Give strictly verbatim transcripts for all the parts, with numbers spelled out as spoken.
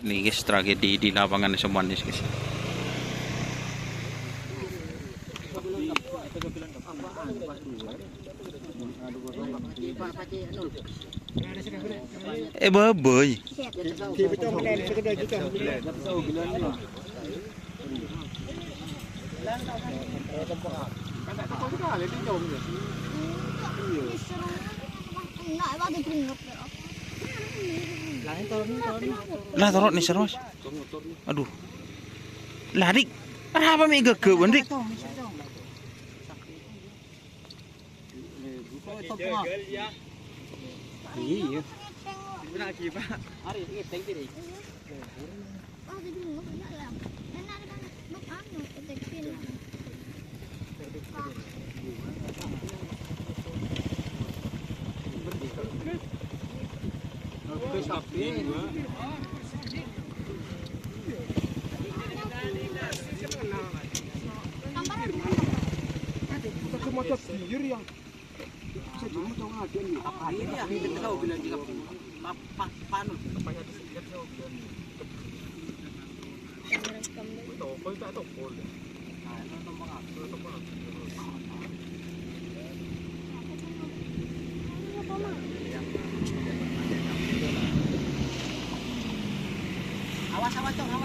Ini, guys, tragedi di lapangan Semuanis, guys. Eh, baboy. Lah, turun nih, Mas. Aduh. Lah, Dik. Kenapa mi gagal, Dik? Iya.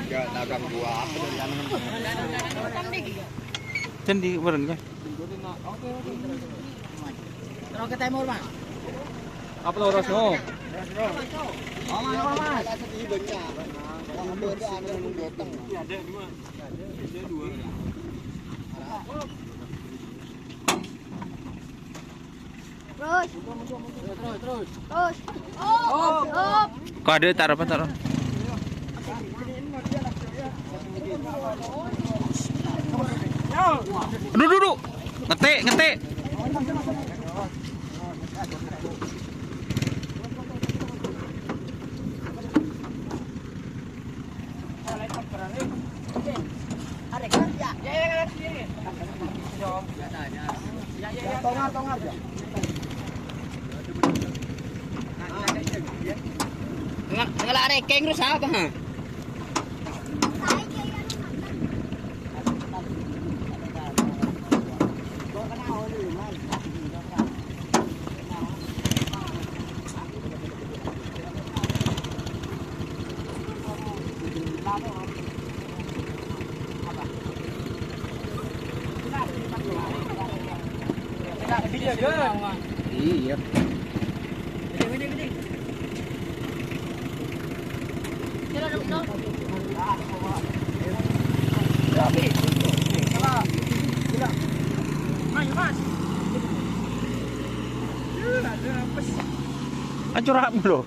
Enggak, nah, ganggu apa dari anu? Kan di barengnya. Terus ke timur, Mas. Apa lurus, no? Aman, aman, Mas. Terus. Terus, terus. Terus. Op, op. Kok ada taruh apa, taruh? Aduh, aduh, aduh. Ngetik, ngetik. Ngela-, ngelak rekeng terus apa, ha? Iya. Ancur apa lo?